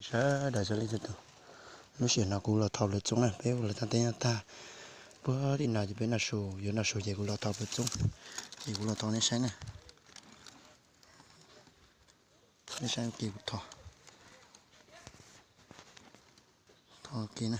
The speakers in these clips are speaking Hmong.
Sawv daws sawv li txhua tus, lub sij hawm no kuv los thau pluas txoob na, peb ua lawv txoj teb nyob tag puag tim no ces peb noj su, yuav noj su ces kuv los thau pluas txoob, ces kuv los thau nej saib na. Nej saib ua ke kuv thau, thau ua ke na.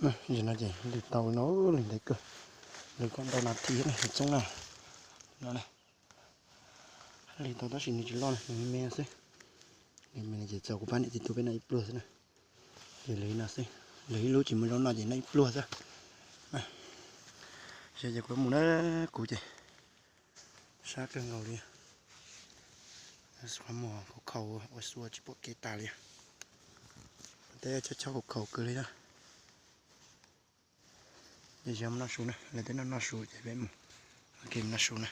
Zaum no ces lwm tau no, lwm ntev kawg, lwm kaum ntau nas this na, txoob na. No na, lwm tau tab sis nws tsis loj na, nws me me xwb. Nws me ces txaus kuv pab niam txiv tub peb noj ib pluag xwb na. Ces lwm no xwb, lwm ib lub tsis muaj zaub noj ces noj ib pluag xwb. Ces kuv mus na, kuv ces sab kawg nkaus li. Qhov muag khaus khaus ua xua tsis pom kev tas li. Teb chob chob khaus khaus kawg li na. Ces yog mus noj su na, lawv twb noj noj su ces peb mus. Ok, mus noj su na.